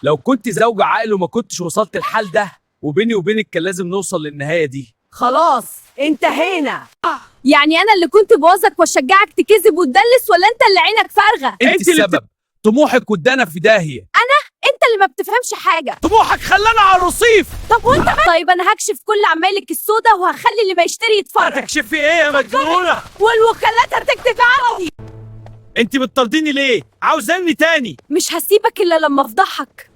لو كنت زوجة عاقل وما كنتش وصلت الحال ده، وبيني وبينك كان لازم نوصل للنهاية دي. خلاص انتهينا. يعني انا اللي كنت بوظك واشجعك تكذب وتدلس، ولا انت اللي عينك فارغة؟ انت السبب، طموحك ودانا في داهية. انت اللي ما بتفهمش حاجة. طموحك خلانا على الرصيف. طب وانت طيب انا هكشف كل عمالك السودا وهخلي اللي ما يشتري يتفرج. هتكشفي ايه يا مجنونة؟ والوكالات هتكتب عني. انت بتطرديني ليه؟ عاوزاني تاني؟ مش هسيبك الا لما افضحك.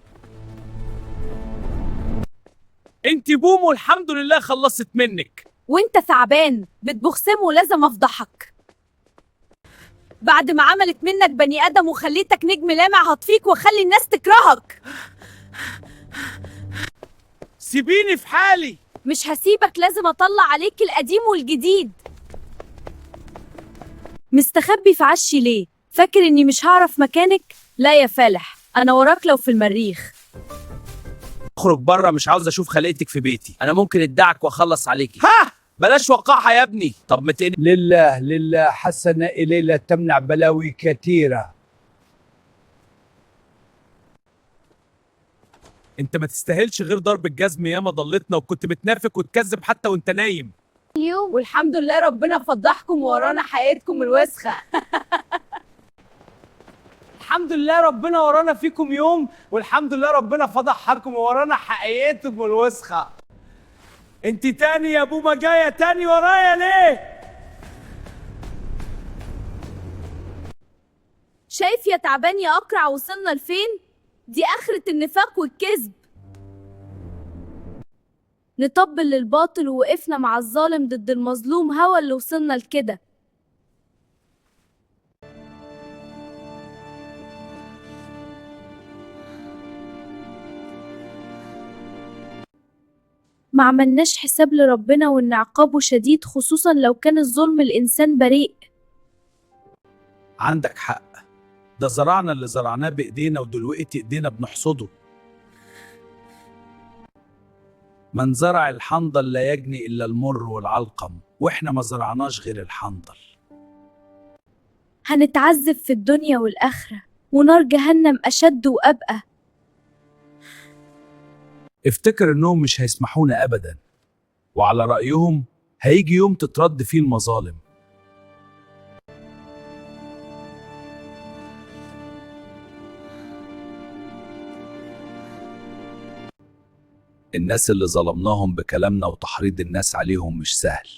انت بوم والحمد لله خلصت منك. وانت ثعبان بتبخسم ولازم افضحك. بعد ما عملت منك بني ادم وخليتك نجم لامع هطفيك واخلي الناس تكرهك. سيبيني في حالي. مش هسيبك، لازم اطلع عليك القديم والجديد. مستخبي في عشي ليه؟ فاكر اني مش هعرف مكانك؟ لا يا فالح، انا وراك لو في المريخ. اخرج بره، مش عاوز اشوف خلقتك في بيتي. انا ممكن ادعك واخلص عليكي. ها بلاش وقاحه يا ابني. طب ما تقني. لله لله، حسنة إلي لا تمنع بلاوي كثيرة. انت ما تستاهلش غير ضرب الجزم، ياما ضلتنا وكنت بتنافق وتكذب حتى وانت نايم. والحمد لله ربنا فضحكم ورانا حياتكم الوسخة. الحمد لله ربنا ورانا فيكم يوم، والحمد لله ربنا فضح حالكم وورانا حقيقتكم الوسخة. انت تاني يا بومة، جاية تاني ورايا ليه؟ شايف يا تعبان يا اقرع وصلنا لفين؟ دي اخرة النفاق والكذب. نطبل للباطل ووقفنا مع الظالم ضد المظلوم، هوا اللي وصلنا لكده. ما عملناش حساب لربنا وان عقابه شديد، خصوصا لو كان الظلم الانسان بريء. عندك حق، ده زرعنا اللي زرعناه بايدينا ودلوقتي ايدينا بنحصده. من زرع الحنظل لا يجني الا المر والعلقم، واحنا ما زرعناش غير الحنظل. هنتعذب في الدنيا والآخرة، ونار جهنم أشد وأبقى. افتكر انهم مش هيسمحونا ابدا، وعلى رايهم هيجي يوم تترد فيه المظالم. الناس اللي ظلمناهم بكلامنا وتحريض الناس عليهم مش سهل.